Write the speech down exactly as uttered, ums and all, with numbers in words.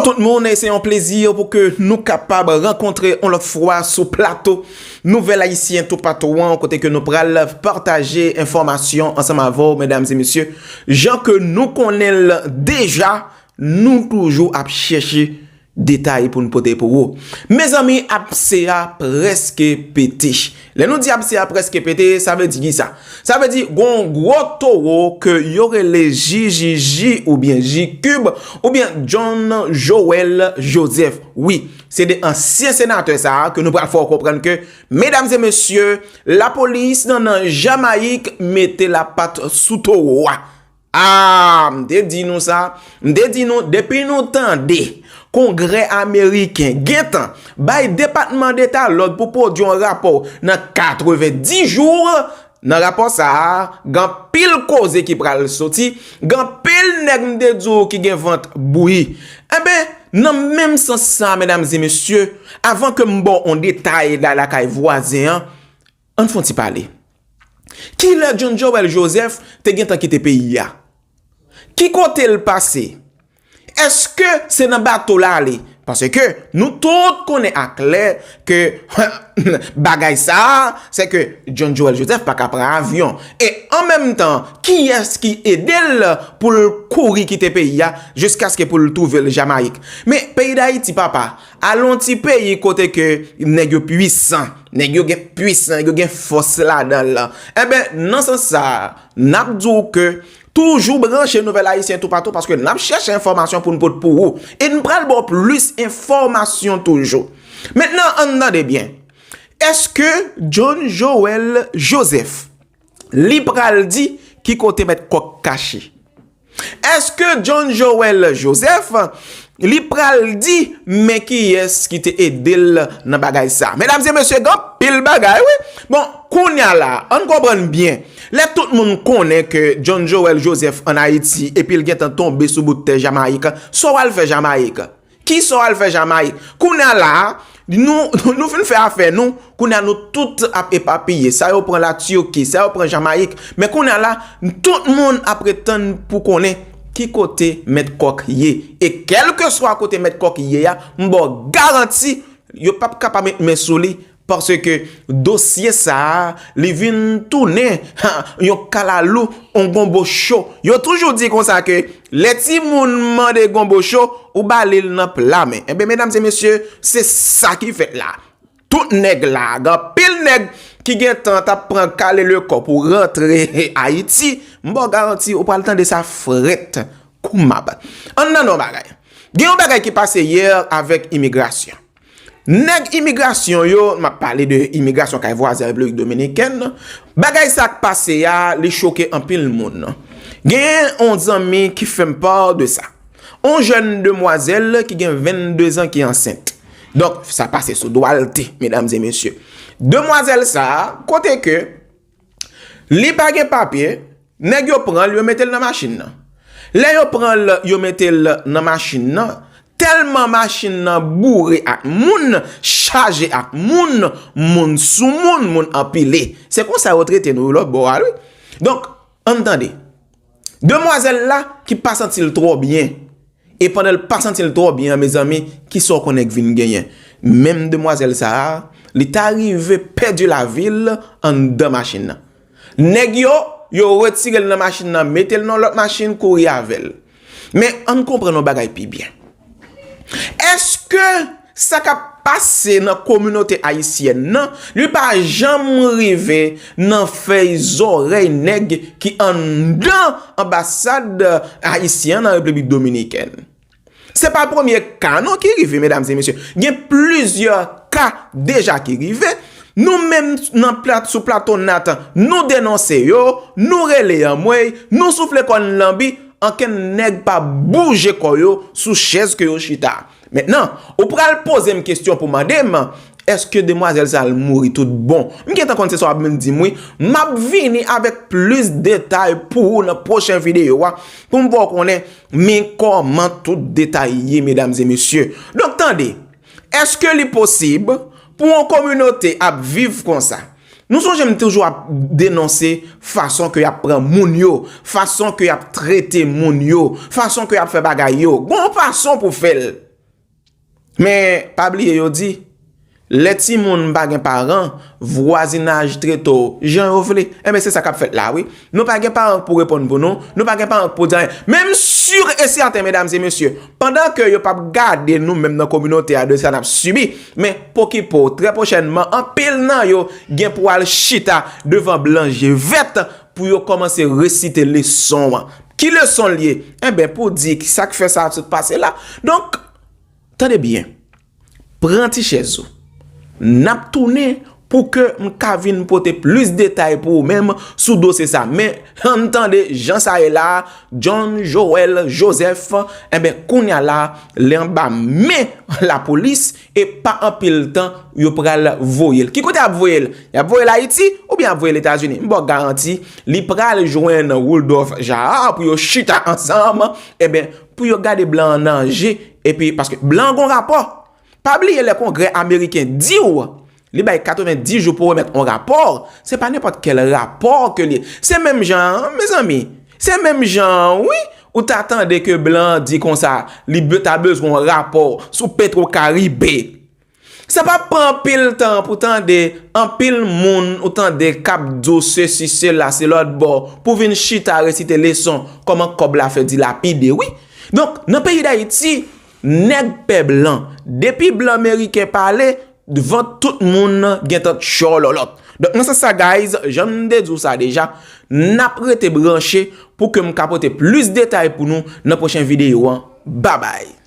Tout moun, e se yon plezi pou ke nou kapab rankontre yon lòt fwa sou plato Nouvèl Ayisyen Toupatou an, kote ke nou pral pataje enfòmasyon ansanm avè w, medam e mesye. Jan ke nou konnen l deja, nou toujou ap chèche detay pou n pote pou ou. Mezanmi, apse a prèske pete. Lè nou di apse a prèske pete, sa vle di kisa? Sa vle di gon gwo towo ke yo rele J J J oubyen J Cube oubyen John Joël Joseph. Wi, se de ansyen senatè sa a ke nou pral fè w konprann ke, medam e mesye, lapolis nan, nan Jamayik mete lapat sou towo a. Ah, m te di nou sa, m te di nou, depi nou tande Kongrè ameriken gentan bay Depatman Deta lòd pou pwodui yon rapò nan katrevenndis jou, nan rapò sa a, gen anpil koze ki pral soti, gen anpil nèg m te di w ki gen vant bouyi. Enben, nan menm sans sa, medam e mesye, avan ke m ba w yon detay la lakay vwazen an, ann fè yon ti pale. Kilè John Joël Joseph te gentan kite peyi a? Ki kote l pase? Èske se nan bato l ale? Paske nou tout konnen aklè ke bagay sa a, se ke John Joël Joseph pa ka pran avyon. E an menm tan, kiyès ki ede l pou l kouri kite peyi a jiskaske pou l twouve l Jamayik? Men peyi Dayiti, papa, al yon ti peyi kote ke nèg yo pwisan, nèg yo gen pwisan, nèg yo gen fòs ladan l. Enben, nan sans sa a, n ap di w ke toujou branche Nouvèl Ayisyen Toupatou paske n ap chèche enfòmasyon pou n pot pou ou. E n pral ba w plis enfòmasyon toujou. Mentnan, ann tande byen. Èske John Joël Joseph, li pral di ki kote Mèt Kòk kache? Èske John Joël Joseph, li pral di men kiyès ki te ede l nan bagay sa? Medam e mesye, gen anpil bagay, wi. Bon, kounye a la, ann konprann byen. Lè tout moun konnen ke John Joël Joseph ann Ayiti, epi l gentan tonbe sou bout tè Jamayik, sa w al fè Jamayik? Kisa w al fè Jamayik? Kounye a la, nou, nou fin fè afè nou, kounye a nou tout ap epapiye. Sa yo pran Latiki, sa yo pran Jamayik. Men kounye a la, tout moun ap ret tann pou konnen ki kote Mèt Kòk ye. E kèlkeswa kote Mèt Kòk ye a, m ba w garanti, yo p ap ka pa met men sou li, paske dosye sa a, li vin tounen, ha, yon kalalou, yon gonbo cho. Yo toujou di konsa ke lè timoun mande gonbo cho, ou ba li l nan pla men. Enben, medam e mesye, se sa ki fèt la. Tout nèg la, gen anpil nèg ki gentan t ap pran kale le kò pou rantre Ayiti, m ba w garanti, ou pral tande sa frèt kou mab. Ann nan yon bagay. Gen yon bagay ki pase yè avèk imigrasyon. Nèg imigrasyon yo, m ap pale de imigrasyon kay vwazen Repiblik Dominikèn, bagay sa k pase a, li choke anpil moun. Gen yon zanmi ki fè m pa de sa. Yon jèn demwazèl ki gen vennde zan ki ansent. Donk, sa pase sou Dwalte, medam e mesye. Demwazèl sa a, kote ke li pa gen papye, nèg yo pran l, yo mete l nan machin nan. Lè yo pran l, yo mete l nan machin nan, tèlman machin nan boure ak moun, chaje ak moun, moun sou moun, moun anpile. Se konsa yo trete nou lòt bò a, wi. Donk, ann tande. Demwazèl la ki pa santi l twò byen. E pandan l pa santi l twò byen an, mezanmi, kisa w konnen k vin genyen? Menm demwazèl sa a, li ta rive pèdi lavi l anndan machin nan. Nèg yo, yo retire l nan machin nan, mete l nan lòt machin, kouri avè l. Men, ann konprann yon bagay pi byen. Èske sa k ap pase nan kominote ayisyèn nan, li pa janm rive nan fèy zòrèy nèg ki anndan anbasad ayisyen an nan Repiblik Dominikèn? Se pa premye ka non ki rive, medam e mesye. Gen plizyè ka deja ki rive. Nou menm nan plat, sou plato Nat, nou denonse yo, nou rele anmwey, nou soufle kò n lanbi, ankenn nèg pa bouje kò yo sou chèz ke yo chita. Mentnan, ou pral poze m kesyon pou mande m, èske demwazèl sa a l mouri tout bon? M gentan konn se sa w ap vin di m wi. M ap vini avèk plis detay pou ou nan pwochen videyo a, pou m fè w konnen men kòman tout detay ye, medam e mesye. Donk, tande, èske li posib pou yon kominote ap viv konsa? Nou sonje m toujou ap denonse fason ke y ap pran moun yo, fason ke y ap trete moun yo, fason ke y ap fè bagay yo. Gon fason pou fè l. Men pa bliye yo di, lè timoun pa gen paran, vwazinaj trete w jan yo vle. Enben se sa k ap fèt la wi. Nou pa gen paran pou reponn pou nou, nou pa gen paran pou di anyen. Men m si e sèten medam e mesye, pandan ke yo p ap gade nou menm nan kominote a de sa n ap sibi, men pokipo trè pwochènman anpil nan yo gen pou al chita devan blan je vèt pou yo kòmanse resite leson an. Ki leson l ye? Enben pou di ki sa k fè sa sot pase la. Donk, tande byen. Pran ti chèz ou. N ap tounen pou ke m ka vin pote plis detay pou ou menm sou dosye sa. Men ann tande jan sa ye la, John Joel Joseph, enben kounye a la, li anba men lapolis e pa anpil tan yo pral voye l. Ki kote y ap voye l? Y ap voye l Ayiti oubyen y ap voye l Etazini? M ba w garanti, li pral jwenn Rudolph Jaar pou yo chita ansanm, enben pou yo gade blan an nan je, epi paske blan an gon rapò. Pa bliye lè Kongrè ameriken di w li bay katrevenndis jou pou remèt yon rapò, se pa nenpòt kèl rapò ke li ye. Se menm jan an, mezanmi. Se menm jan an, wi. Ou ta tande ke blan an di konsa, li be- ta bezwen yon rapò sou Petro Caribe. Sa p ap pran anpil tan pou tande anpil moun ou tande k ap di w sesi, sela, se lòt bò, pou vin chita resite leson kòman kòb la fè dilapide, wi. Donk, nan peyi Dayiti, nèg pè blan, depi blan meriken pale, vant tout moun gentan tchòlòlòt. Donk, nan sans sa, guys, jan m te di w sa deja, n ap rete branche pou ke m ka pote plis detay pou nou nan pwochen videyo an. Babay!